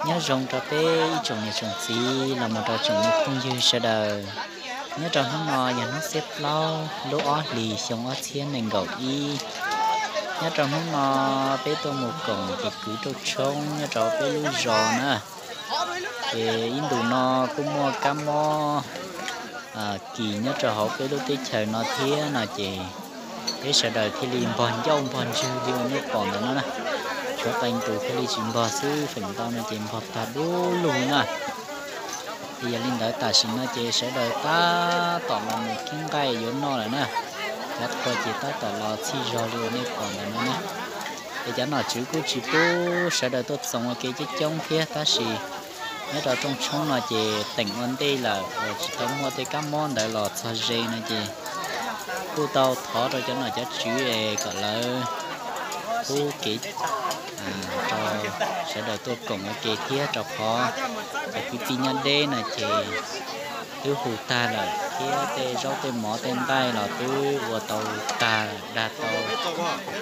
Nyob zoo rau peb ib tsoom niam tsoom txiv los mus rau tsoom phooj ywg sawv daws. Nyob rau hnub no yog hnub xiab plaub lub ob hlis xyoo ob txhiab nees nkaum ib. Nyob rau hnub no peb tuaj mus koom tus kwv rooj tshoob nyob rau peb lub zos na. Ces ib ntus no kuj muaj kab mob kis nyob rau hauv peb lub teb chaws no thiab no ces peb sawv daws thiaj li npog ncauj npog ntswg li uas nej pom ntawm no na. Tshuav qee tus thiaj li tsis npog xwb, feem ntau no ces npog tag dub lug na. Ces yog li ntawd tam sim no ces sawv daws tab tom los mus kib nqaij yuav noj lawm na. Cov qhua ces tab tom los txhij zog li uas nej pom ntawm no na. Ces cov nom tswv kuj tsis pub sawv daws tuaj txoos ua ke coob coob thiab tab sis nyob rau rooj tshoob no ces teem ua ntej lawm uas tsis tau muaj tej kab mob ntawd los txog ze no ces kuj tau thov rau cov nom cov tswv es kom lawv pub kev rau sawv daws tuaj koom ua ke thiab rau qhov cov kwv tij nyob deb no ces twb hu tag lawm thiab tej zaub tej mov tej nqaij los twb ua tau tag dag tau,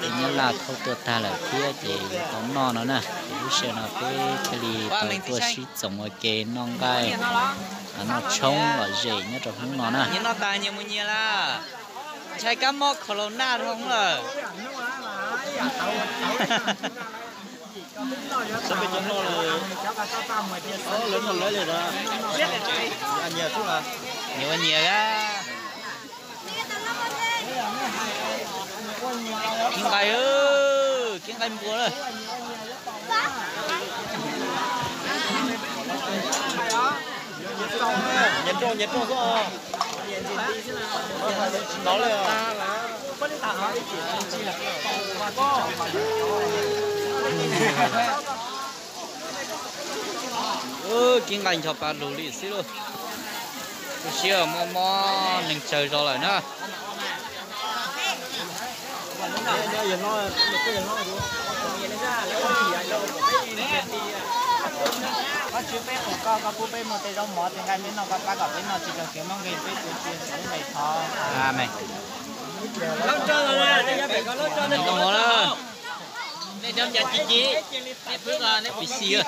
tej nyab laj thauj tuaj tag lawm thiab ces yuav tau noj no na. Ces lub sij hawm no peb thiaj li tau tuaj sib txoos ua ke noj nqaij noj tshoob lom zem nyob rau hnub no na. Ntshai kab mob corona dhau lawm. Nyias ua nyias a. Kib nqaij, kib nqaij npua lawm. Kib nqaij ncho pa lug li xwb lauj. Tu siab mob mob neeg tsawg zog lawm na. Koj tswv peb qhov koj, koj pub peb muaj tej zaub mov tej nqaij peb noj, koj pab kom peb noj tsis raug kev mob nkeeg, peb kuv cia xyov lub npe thov. Amees. Noj mov na. Pib xis.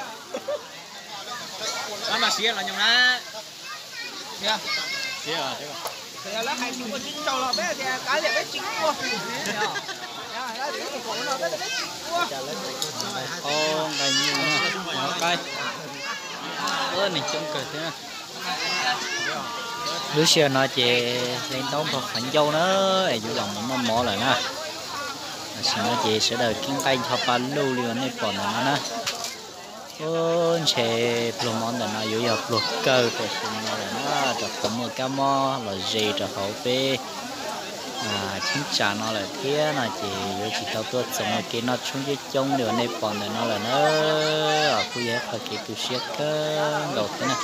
Qau nqaij nyuj no, qaib, neeg coob kawg thiab. Lub sij hawm no ces hle ntaub npog qhov ncauj na, es yuav los mus noj mov lawm na. Tam sim no ces sawv daws kib nqaij ncho pa lug li uas nej pom ntawm no na. Ub, ntshe pluag mov ntawm no yuav yog pluag kawg tam sim no lawm na, rau qhov muaj kab mob los ze rau hauv peb cheeb tsam no lawm thiab no ces yuav tsis tau tuaj txoos ua ke noj tshoob coob coob li uas nej pom ntawm no lawm na. Kuj yog ib qho kev tu siab kawg nkaus thiab na.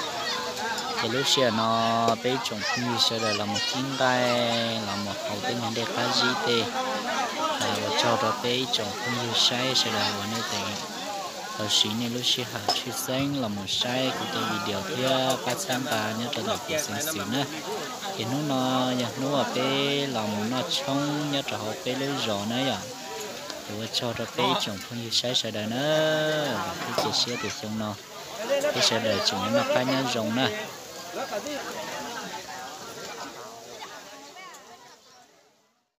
Ces lub sij hawm no peb ib tsoom phooj ywg sawv daws los mus kib nqaij los mus haus tej niag dej qab zib tej. Ua tsaug rau peb ib tsoom phooj ywg saib sawv daws uas nej tau siv nej lub sij hawm tshwj xeeb los mus saib kuv cov video thiab pab txhawb nqa nyob rau ntawm kuv xeev xwm na. Ces hnub no yog hnub uas peb los mus noj tshoob nyob rau hauv peb lub zos na yom. Ces ua tsaug rau peb ib tsoom phooj ywg saib sawv daws na. Vam thiab cia siab tias xyoo no peb sawv daws tseem yuav noj qab nyob zoo na.